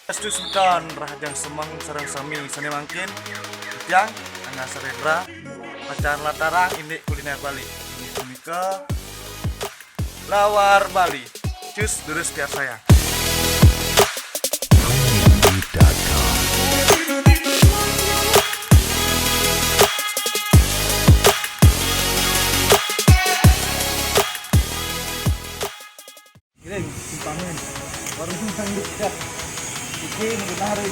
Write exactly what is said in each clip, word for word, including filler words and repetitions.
Swastiastu, rahajeng semeng sareng sami. Sane mangkin, tiang Angga Sarendra, pacar latarang indik kuliner Bali. Inggih punika lawar Bali. Cus, durus piarsayang. Giring, Simpangin. Warung Simpangin. Iki mungkin hari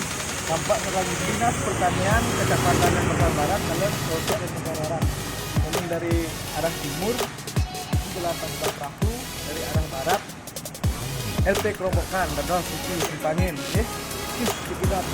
tampak sareng Dinas Pertanian Kecamatan Denpasar Barat, kalian Polsek Denpasar Barat. Mungkin dari arah timur, ini jalan Tangkuban Perahu, dari arah barat, L P Kerobokan, dados iki Simpangin, nggih. Cus, cekidot.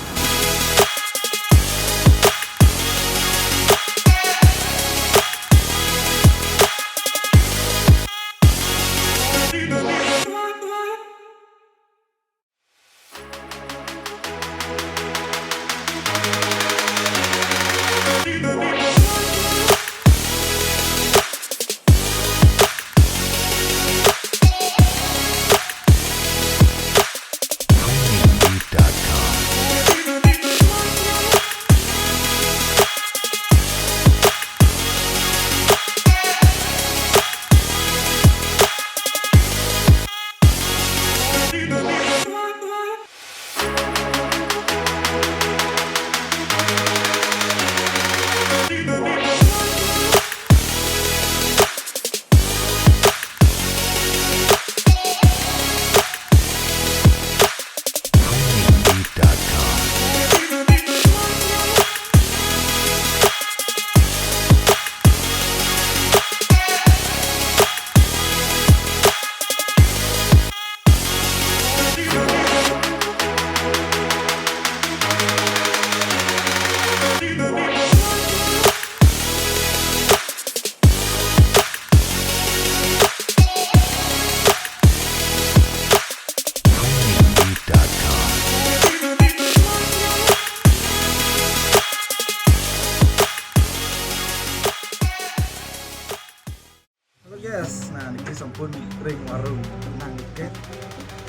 Halo guys, nah niki sampun ring warung Nang Duket.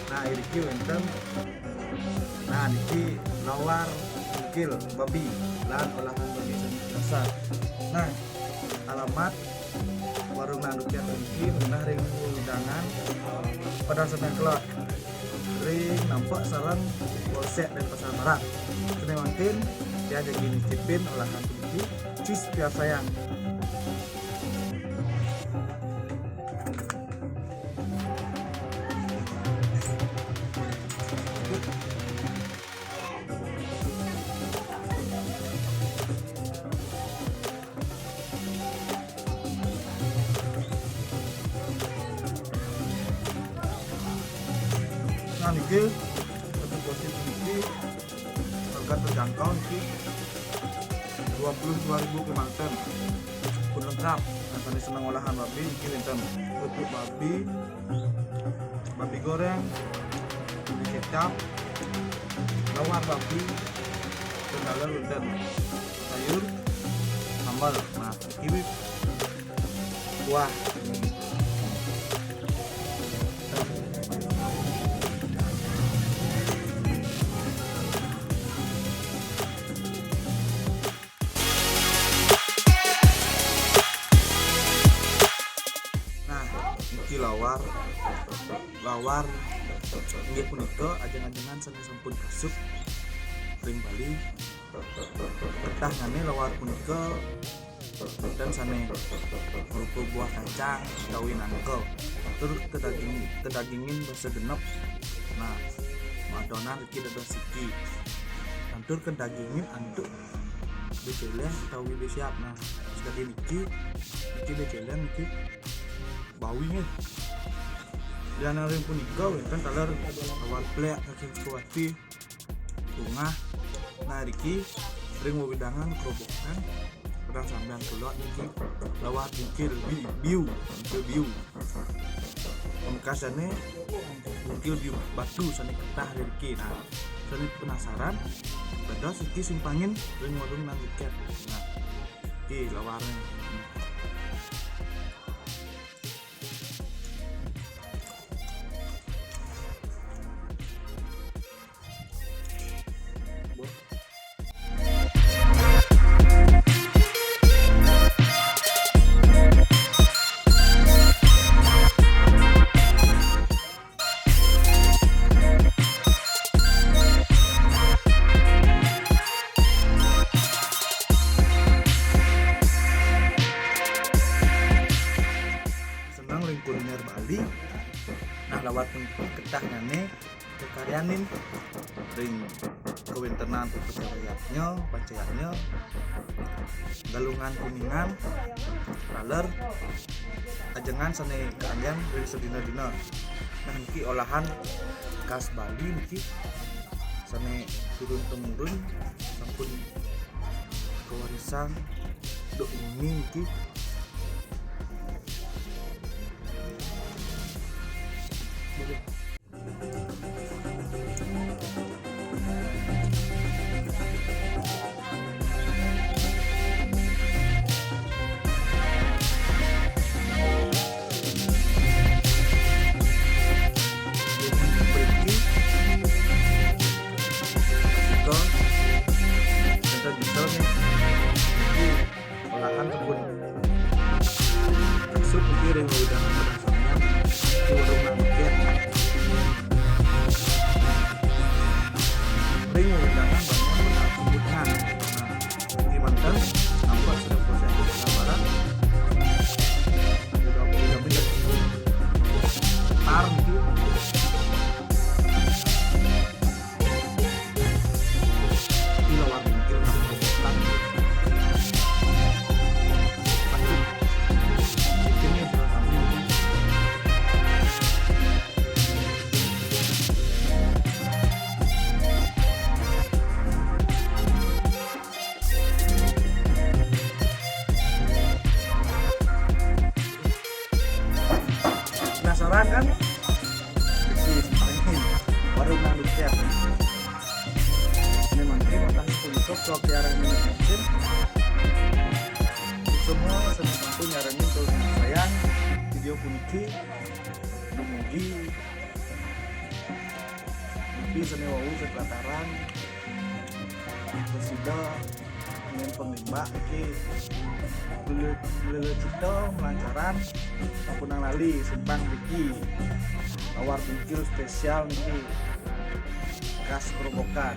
Nah, iriki wenten, nah niki lawar bungkil babi lan olahan babi sami dasar. Nah, alamat warung Nang Duket niki ngenah ring wewidangan Padang Sambian Kelod, ring nampek sareng Polsek Denpasar Barat. Sane mangkin, tiang jagi nyicipin olahan puniki. Cus, piarsayang. Nah, niki, untuk porsi niki harga terjangkau niki, dua puluh dua ribu kemanten. Pun lengkap. Nah, sane seneng olahan babi niki wenten kerupuk babi, babi goreng, babi kecap, lawar babi, dan taler wenten sayur, sambal. Nah, kiwi. Wah. Nah, niki lawar. Lawar inggih punika ajeng-ajengan sane sampun kasub ring Bali. Ketahnyane lawar punika wenten sane rupa buah kacang utawi nangka. Tur kedaging, kedagingin basa genep. Nah, madonan riki dados siki. Lantur kedagingin antuk becelen utawi besiap. Nah, sekadi niki, niki becelen, niki bawi nggih. Lianan ring punika wenten taler lawar plek, kaki Sukawati, tungah. Nah, riki ring wewidangan Kerobokan, Padang Sambian Kelod niki lawar bungkil bi-, biu, bungkil biu. Pamekasane bungkil biu batu sane ketah riki. Nah, sane penasaran, dados iki Simpangin ring warung Nang Duket. Nah, iki lawarne. Ning ring kawéntenan upacara yadnya, pancayadnya, Galungan Kuningan, taler ajengan sané kaanggén ring sadina-dina. Nah, niki olahan khas Bali niki sané turun temurun sampun kawarisan duk muni niki. Olahan kebun. Maksud niki ring wewidangan Padang Samian, di warung nangkén. Ring wewidangan banyak benar sebutan. Nah, niki manten, ampun sudah proses kesabaran. Udah, udah, udah. Tar niki. Penasaran kan? Persis, paling warung nang duker. Memang terima kasih untuk vlog tiarang ini. Semua sesuatu nyarangin terus saya video puniki. Dumugi napi sané wau sekelataran. Presida Nyen Panglimbak niki lele-, lele cita melancaran sampun nang lali simpang niki. Awar bungkil spesial niki. Khas Grobogan.